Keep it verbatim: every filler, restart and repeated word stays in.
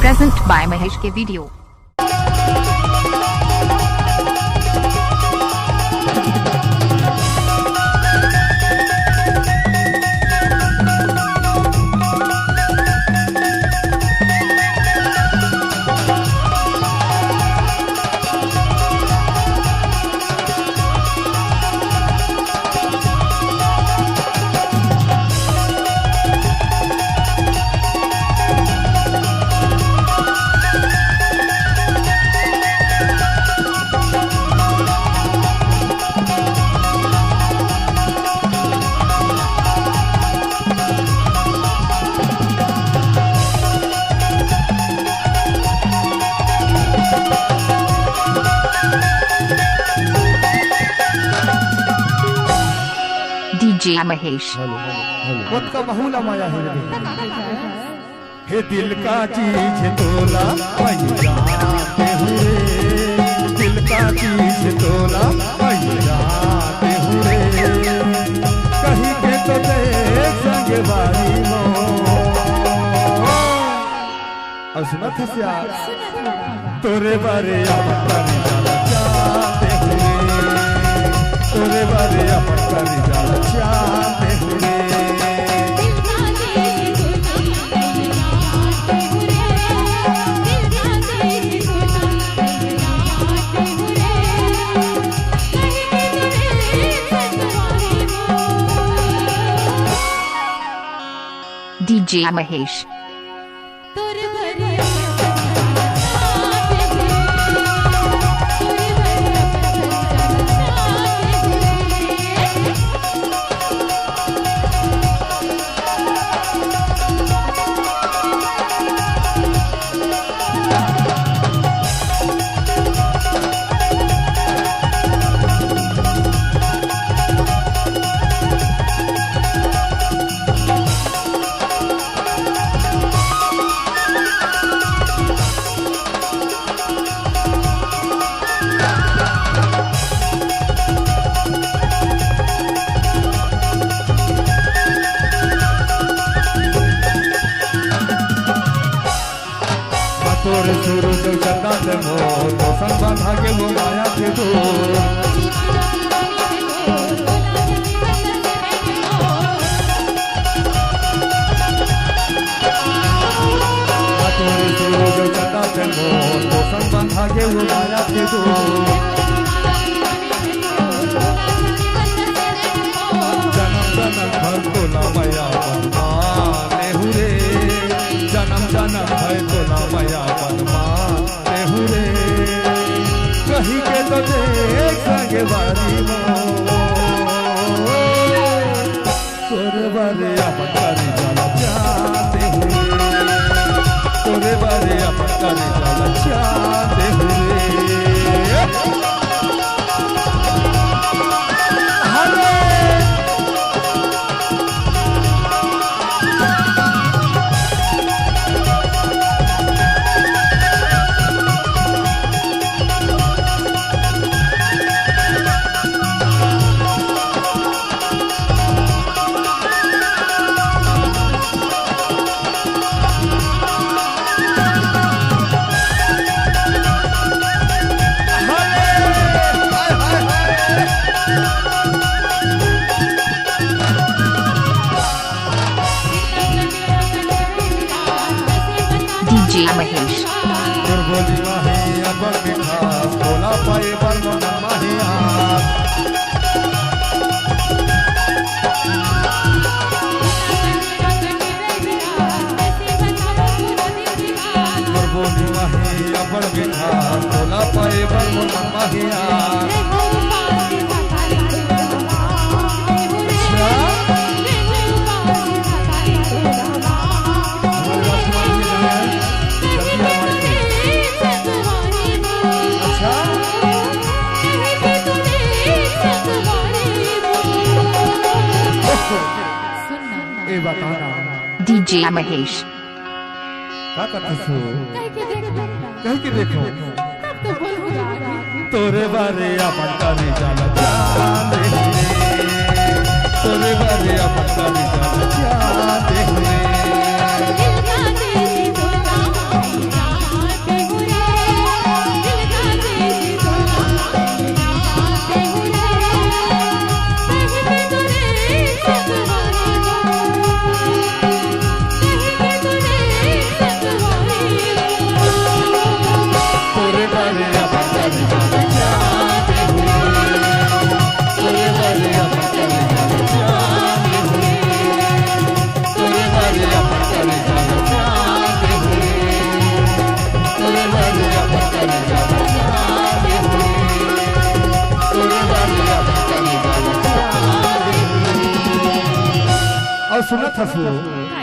Present by Mahesh K Video. DJ Mahesh. Hello, hello, hello. ओतका महू ला माया हे रे। हे दिल का चीज तोला पहिचानते हूँ रे, दिल का चीज तोला पहिचानते हूँ रे, कहीं के तो देख संग बारी मो। अउ सुनत हस यार, तोरे बारे अपन करी जाना चाहते हूँ रे, तोरे बारे अपन करी जाना चाहते हूँ रे। DJ Mahesh. तोर सुरु जो चंदा से मोर, तो संग बंधा के वो माया के डोर। तोर सुरु जो चंदा से मोर, तो संग बंधा के वो माया के डोर। जनम जनम भर तोला मया बन माने हूँ रे, जनम जनम भर तोला मया बन माने हूँ रे, कही के तो देख संगे बारी मो। तोरे बारे अपन करी जाना चाहते हूँ रे, तोरे बारे अपन करी जाना चाहते हूँ रे। DJ Mahesh. तोर बोली माही अब्बड़ मिठास, तोला पाए बर मन माही आस। तोर बोली माही अब्बड़ मिठास, तोला पाए बर मन माही आस। अच्छा? ए बता ना। DJ Mahesh. का कथस हो? कह के देखो। कह के देखो। तब तो बोलहूँ गा। तोरे बारे अपन करी जाना चाहते हैं। तोरे बारे अपन करी जाना चाहते हैं। सुनत हसो।